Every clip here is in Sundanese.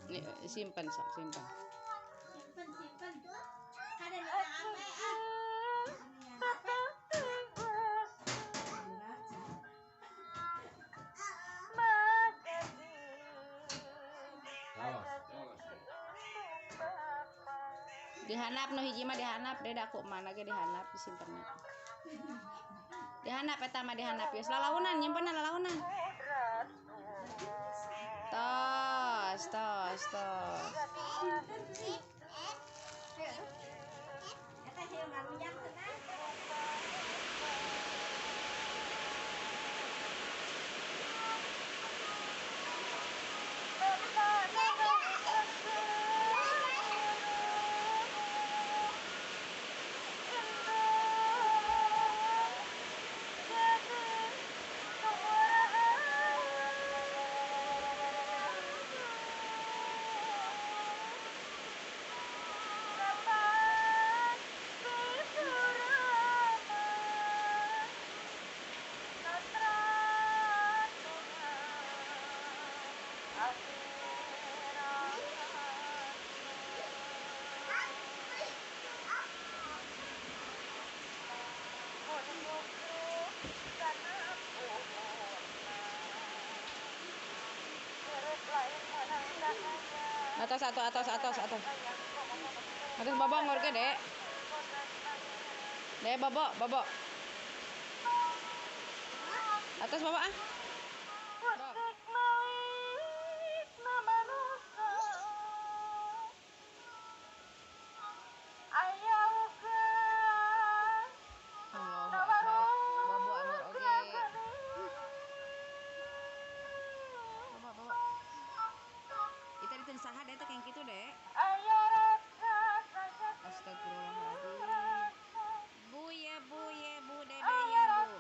Nih, simpan sok, simpan. Simpen, simpen. Ada di HP ah. Dihanap nu hiji mah dihanap, deh aku mana ge dihanap disimpenna. Dihanap eta mah dihanap geus lalaunan nyimpenna lalaunan. Tos, tos, tos. Eta sih ngarujak tenang. Atas, atas, atas, atas, atas. Atas bobo ngor ge, Dek. Dek bobo, bobo. Atas bobo ah. Allahu Akbar. Bobo anggur oge. Bobo, bobo. Itu itu saha deh teh kayak gitu deh. Astagfirullahaladzim. Bu ya bu ya bu dede ya bu.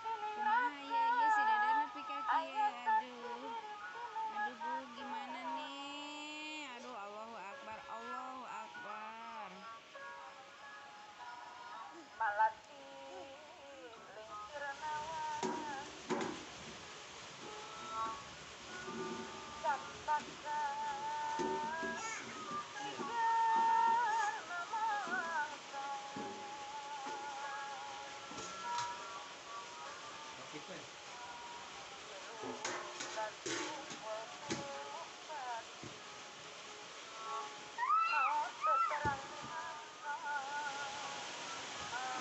Kumaha ya ya si dede nepi ka kieu aduh. Aduh bu gimana nih? Aduh Allahu Akbar, Allahu Akbar. Malati lingkir nawa campaka ligar mamangsa.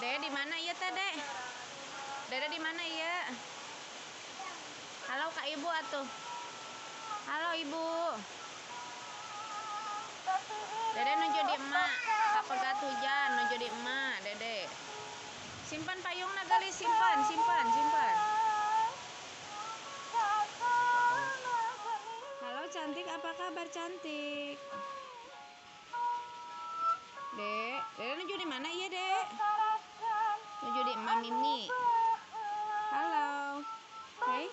Dede di mana iya teh, Dek? Dede di mana iya? Halo Kak Ibu atuh. Halo Ibu. Dede nuju di emak. Kapegat hujan nuju di emak, Dede. Simpan payungna gelis, simpan, simpan, simpan. Halo cantik, apa kabar cantik? Dek, Dede nuju di mana iya, Dek? Nuju di emak Mimi. Halo. Hei.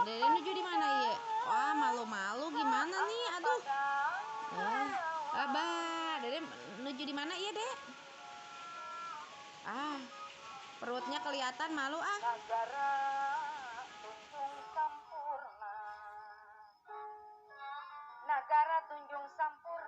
Dede nuju di mana iya? Wah, malu-malu gimana nih? Aduh. Abah, Dede nuju di mana iya, Dek? Ah, perutnya kelihatan malu ah. Nagara Tunjung Sampurna. Nagara Tunjung Sampurna.